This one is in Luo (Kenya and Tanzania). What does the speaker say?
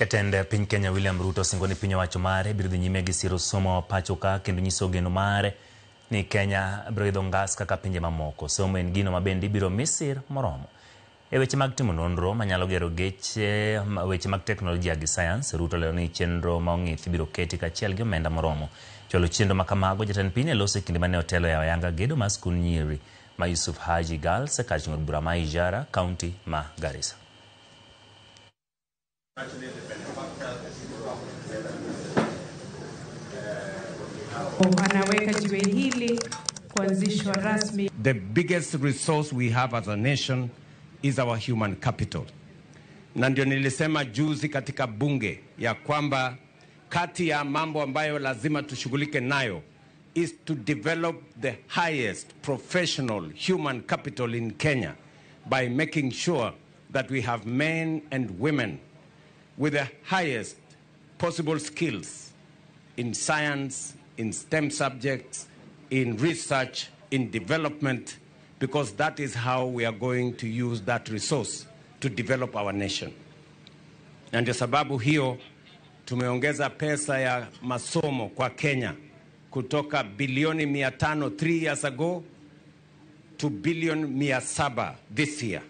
Jatend piny Kenya William Ruto osingo ni piny owacho mare biro dhi nyime gi siro somo pacho ka kendo nyiso geno mare ni Kenya biro idho ngas kaka pinje mamoko. Somo en gino ma bende ibiro mi sir moromo. E weche mag timo nonro manyalo gero geche, weche mag teknolojia gi sayans, Ruto olero ni chenro ma ong'ith ibiro keti kaachiel gi omenda moromo. Chwalo chenro ma kamago, jatend piny ne loso e kinde mane otelo e ayanga gedo mar skund nyiri ma Yusuf Haji Girls e kar chung' od bura ma Ijara, kaunti ma Garissa. Anaweka jiwe hili kuanzishwa rasmi. The biggest resource we have as a nation is our human capital. Na ndio nilisema juzi katika bunge ya kwamba kati ya mambo ambayo lazima tushughulike nayo is to develop the highest professional human capital in Kenya by making sure that we have men and women with the highest possible skills in science, in STEM subjects, in research, in development, because that is how we are going to use that resource to develop our nation. Na ndio sababu hiyo tumeongeza pesa ya masomo kwa Kenya kutoka bilioni 500 3 years ago to bilioni 700 this year.